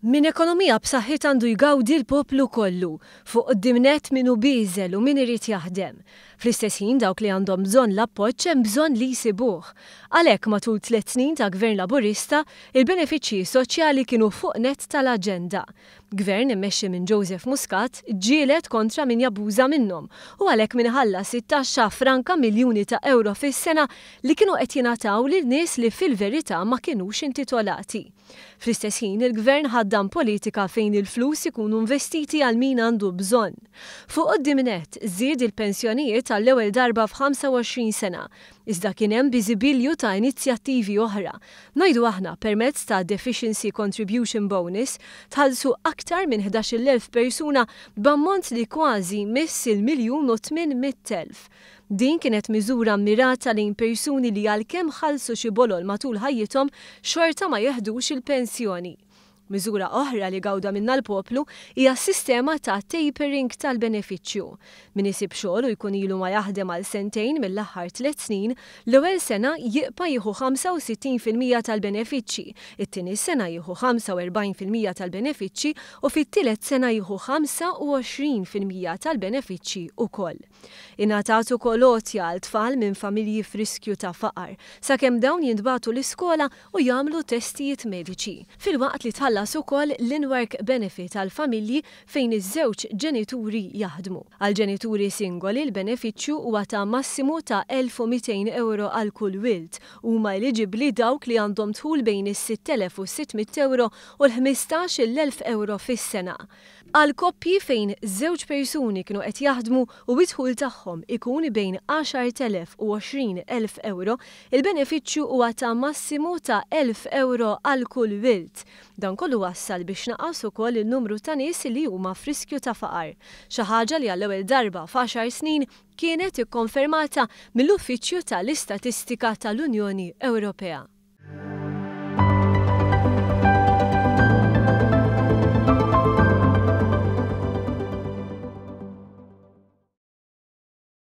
Minn ekonomija b'saħħitha għandu jgawdi l-poplu kollu, fuq quddiem nett min hu bieżel u min irid jaħdem. Fl-istess ħin dawk li għandhom bżonn l-appoġġ hemm bżonn li jsibuh. Għalhekk matul tlett snin ta' Gvern Laburista, il-benefiċċji soċjali kienu fuq nett tal-aġenda. Gvern immexxi minn Joseph Muscat ġġieled kontra min jabbuża minnhom u għalhekk min iħallas it-taxxa ffranka miljuni ta' ewro fis-sena li kienu qed jingħataw lil nies li fil-verità ma kinux intitolati. Fl-istess ħin, il-Gvern ħaddan politika fejn il-flus ikunu investiti għal min għandu bżonn. Fuq quddiem nett, żied il-pensjonijiet għall-ewwel darba f'25 sena. Iżda kien hemm biżibilju ta' inizjattivi oħra. Ngħidu aħna, permezz ta' Deficiency Contribution Bonus, tħallsu aktar minn 11,000 persuna b'ammont li kważi jmiss il-miljun u 800,000. Din kienet miżura mmirata lejn persuni li għalkemm ħallsu xi bolol matul ħajjithom, xorta ma jeħdux il-pensjoni. Miżura oħra li gawda minnha l-poplu hija s-sistema ta' tapering tal-benefiċċju. Min isib xogħol u jkun ilu ma jaħdem għal sentejn mill-aħħar tlett snin, l-ewwel sena jibqa' jieħu 65% tal-benefiċċji, it-tieni sena jieħu 45% tal-benefiċċji u fit-tielet sena jieħu 25% tal-benefiċċji ukoll. Ingħatat ukoll għotja għal tfal minn familji f'riskju ta' faqar, sakemm dawn jintbagħtu l-iskola u jagħmlu testijiet mediċi. Filwaqt li tħallas ukoll l-in-work benefit għal familji fejn iż-żewġ ġenituri jaħdmu. Għal ġenituri singoli l-benefiċċju huwa ta' massimu ta' 1,200 ewro għal kull wild. Huma eliġibbli dawk li għandhom dħul bejn is-6,600 ewro u l-15,000 ewro fis-sena. Għal koppji fejn żewġ persuni kienu qed jaħdmu u d-dħul tagħhom ikun bejn 10,000 u 20,000 ewro, il-benefiċċju huwa ta' massimu ta' 1,000 ewro għal kull wild. Dan kollu wassal biex naqas ukoll in-numru ta' nies li huma f'riskju ta' faqar. Xi ħaġa li għall-ewwel darba f'għaxar snin kienet ikkonfermata mill-Uffiċċju tal-Istatistika tal-Unjoni Ewropea.